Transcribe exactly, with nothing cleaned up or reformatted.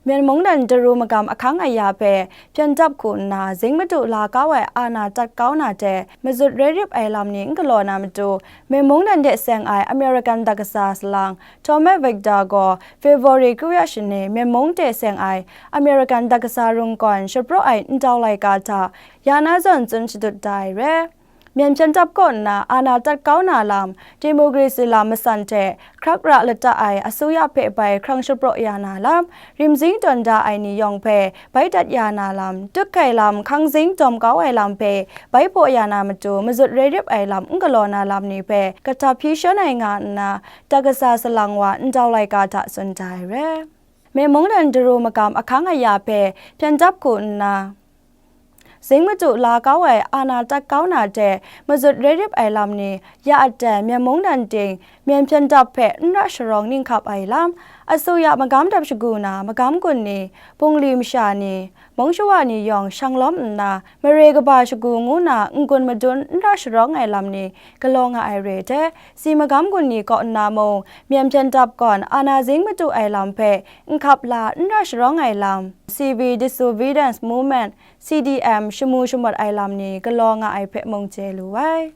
Myen mungdan daru magam ahkang aya hpe hpyen dap hku nna, zing madu la kau ai ana tat kau na hte mazut rai rip ai lam ni n galaw na matu, Myen mungdan de seng ai American dat kasa salang Thomas Vector gaw February kru ya shani Myen mung de seng ai American dat kasa rungkawn shapraw ai ndau laika hta ya na zawn tsun shadut da ai re. Myen hpyen dap kaw nna ana tat kau na lam, democracy lam masan hte hkrak ra lata ai asuya hpe bai hkrang shapraw ya na lam, rimzing tawn da ai ni yawng hpe bai dat ya na lam, dut hkai lam, hkangzing dawm kau ai lam hpe bai hpaw ya na matu, mazut rai rip ai lam n galaw na lam ni hpe kahtap hpyi shawn ai nga nna, dat kasa salang wa ndau laika hta tsun da ai re. Myen mungdan daru magam ahkang aya hpe hpyen dap hku nna, zing madu la kau ai ana tat kau na hte mazut rai rip ai lam ni, ya aten myen mungdan ting myen hpyen dap hpe n ra sharawng ninghkap ai lam, asuya magam dap shagu na magam gun ni, bungli masha ni, mung shawa ni yawng shang lawm nna, mare kaba shagu ngu na n-gun madun n ra sharawng ai lam ni galaw nga ai re hte, si magam gun ni kaw nna mung, myen hpyen dap gawn ana zing madu ai lam hpe n hkap la n ra sharawng ai lam, civil disobedience movement, C D M, shamu shamawt ai lam ni galaw nga ai hpe mung chye lu ai.